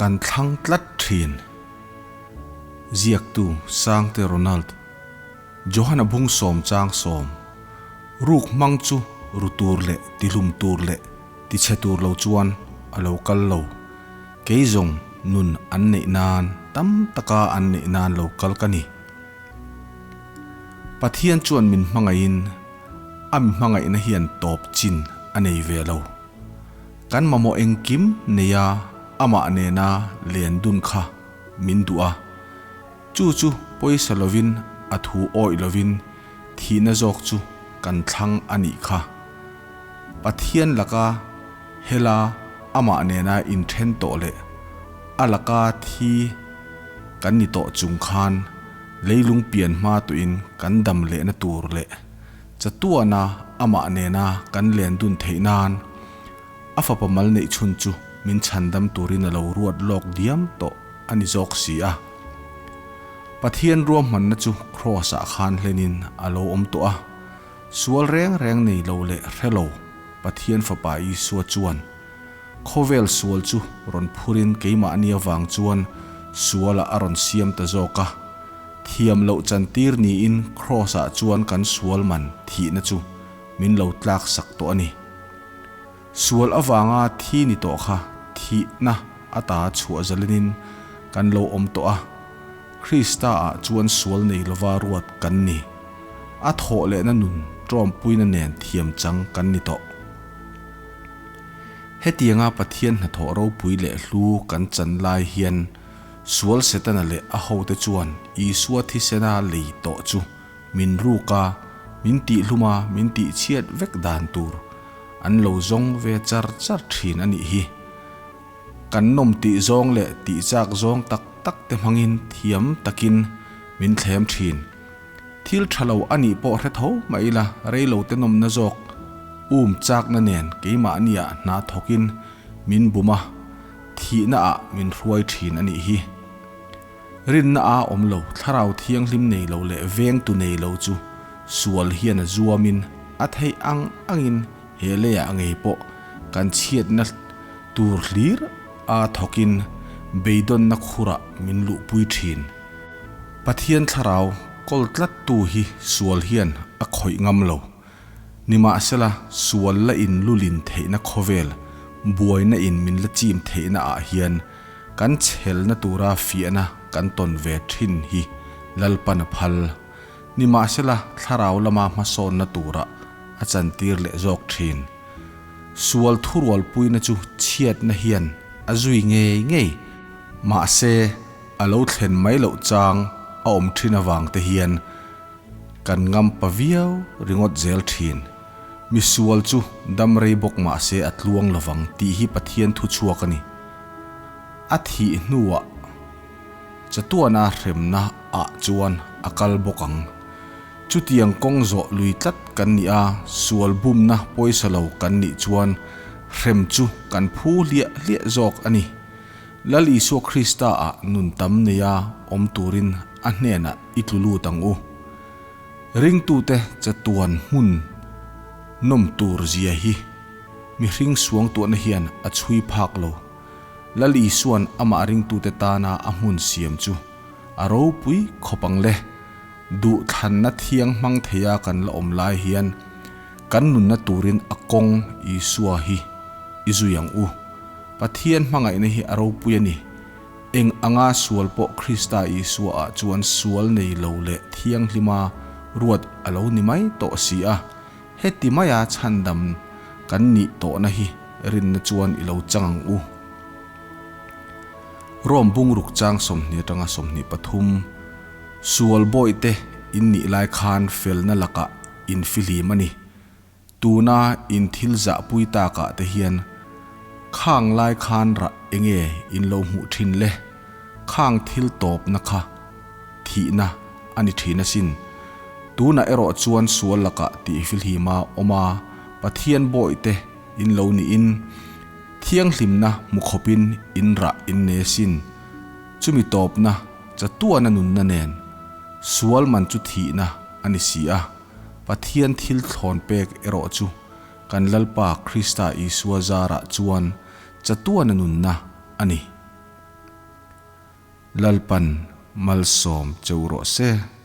Kan thlang tlat thin. Ziaktu Sangte Ronald Johana bung sawm chang sawm ruk hmang chu ru tur leh tihlum tur leh tichhe tur lo chuan a lo kal lo. Kei zawng nun an neih nan tam taka an neih nan lo kal ka ni. Pathian chuan min hmangaihin a mi hmangaihna hian tawp chin a nei ve lo. Kan mamawh engkim neia amah nena len dun kha min duh a. Chu chu pawisa lovin a thu awih lovin thihna zawk chu kan thlang a nih kha. Pathian laka hela amah nena inthen tawh leh a laka thi kan ni tawh chung khan leilung pian hma tuin kan dam lehna tur leh chatuana amah nena kan len dun theih nan a fapa mal neih chhun chu min chhandam turin a lo ruat lawk diam tawh a ni zawk si a. Pathian ruahmanna chu Kraws-ah khan hlenin a lo awm tawh a, sual reng reng nei lo leh hre lo Pathian Fapa Isua chuan khawvel sual chu rawn phurin keimahni avang chuan sualah a rawn siam ta zawk a, thiam loh chantir niin Kraws-ah chuan kan sual man thihna chu min lo tlak sak tawh a ni. Sual avanga thi ni tawh kha thihna ata chhuah zalinin kan lo awm tawh a, Krista-ah chuan sual nei lova ruat kan ni. A thawh lehna nun ṭawmpuina nen thiam chang kan ni tawh. Hetianga Pathian hnathawh ropui leh hlu kan chan lai hian sual Setana leh a hote chuan Isua thisena lei tawh chu Min ruk a, min tihhlum a, min tihchhiat vek dan tur an lo zawng ve char char thin a nih hi. Kan nawm tih zawng leh tih chak zawng tak tak te hmangin thiam takin min thlem thin. Thil tha lo a nih pawh hre tho mah ila reilo te nawmna zawk um chakna nen keimahniah hna thawkin min bum a, thihna ah min hruai thin a nih hi. Rinna a awm lo, thlarau thianghlim nei lo leh vengtu nei lo chu sual hian a zuamin a theih ang angin he leiah ngei pawh kan chhiatna tur hlir a thawkin beidawnna khurah min luhpui thin. Pathian thlarau kawl tlattu hi sual hian a khawih ngam lo. Nimahsela, sual la in lulin theihna khawvel buaina in min la chim theihna ah hian Kan chhelna tura fiahna kan tawn ve thin hi Lalpan a phal. Nimahsela, thlarau lama hmasawnna tura a chantir leh zawk thin. Sual thurualpuina chu chhiatna hian a zui ngei ngei. Mahse, a lo thlen mai loh chang a awm thin avang te hian kan ngampa viau ringawt zel thin. Misual chu dam rei bawk mahse a tluang lovang tih hi Pathian thu chhuak a ni. A thih hnuah chatuana hremna ah chuan a kal bawk ang. Chutiang kawng zawh lui tlat kan nih a, sual bumna pawisa lo kan nih chuan hrem chu kan phu hliah hliah zawk a ni. Lal Isua Krista ah nun tam neia awm turin a hnenah i tlu lut ang u. Ringtute chatuan hmun nawm tur zia hi mihring suangtuahna hian a chhui phak lo. Lal Isua'n amah ringtute tana a hmun siam chu a ropui khawp ang le. Duhthlanna thiang hmang theia kan la awm lai hian kan nunna turin a kawng Isua hi i zui ang u. Pathian hmangaihna hi a ropui a ni. Eng anga sual pawh Krista Isuaah chuan sual nei lo leh thianghlima ruat a lo ni mai tawh si a, heti maia chhandam kan nih tawhna hi rinna chuan i lo chang ang u. Rome bungruk chang 20 atanga 23, Sual bawihte in nih lai khan felna lakah in fihlim a ni. Tuna in thil zahpui takah te hian khang lai khan rah enge in lo hmuh thin le? Khang thil tawpna kha thihna a ni thin asin. Tunah erawh chuan sual lakah tih filhima awm a, Pathian bawihte in lo niin thianghlimna hmu khawpin in rah in nei asin. Chumi tawpna chatuana nunna nen sual man chu thihna a ni si a. Pathian thil thlawn pek erawh chu kan Lalpa Krista Isua zarah chuan chatuana nunna a ni. Lalpan malsawm cheu rawh se.